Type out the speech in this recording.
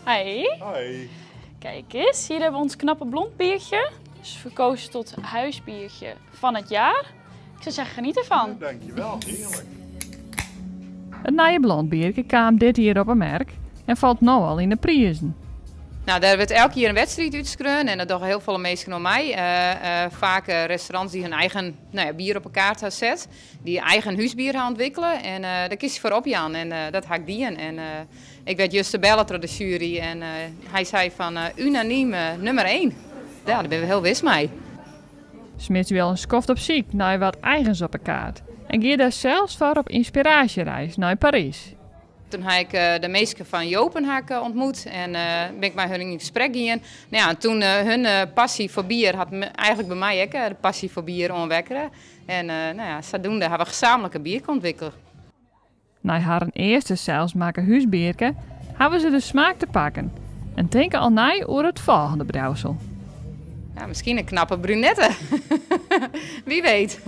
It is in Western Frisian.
Hi. Hoi. Kijk eens, hier hebben we ons knappe blond biertje. Dus verkozen tot huisbiertje van het jaar. Ik zou zeggen, geniet ervan. Dankjewel, heerlijk. It nije blond bierke kaam dit jier op 'e merk en falt no al yn 'e prizen. Nou, dêr wurdt elk jier in wedstriid útskreaun en dat dogge hiel folle minsken oan mei. Faak restaurants dy't hun eigen, nou ja, bier op 'e kaart ha set, dy't eigen húsbier ha ûntwikkele. En dêr kinst dy foar opjaan en dat ha ik dien. En ik waard juster belle troch de sjuery en hy sei fan unanym nûmer 1. Ja, dêr binne we hiel wis mei. Smits wie al in skoft op syk nei wat eigens op 'e kaart en gie dêr sels foar op ynspiraasjereis nei Parys. Toen ha ik de minsken fan Jopen ha ik ontmoet en bin ik mei hun yn gesprek gien. Nou ja, en toen hun passy foar bier hat eigenlik by my ek de passy foar bier oanwekkere. En nou ja, sadoende ha we gesamentlik in bierke ûntwikkele. Nei harren earste selsmakke húsbierke hawwe se de smaak te pakken en tinke al nei oer it folgjende brousel. Ja, miskien in knappe brunette. Wie weet.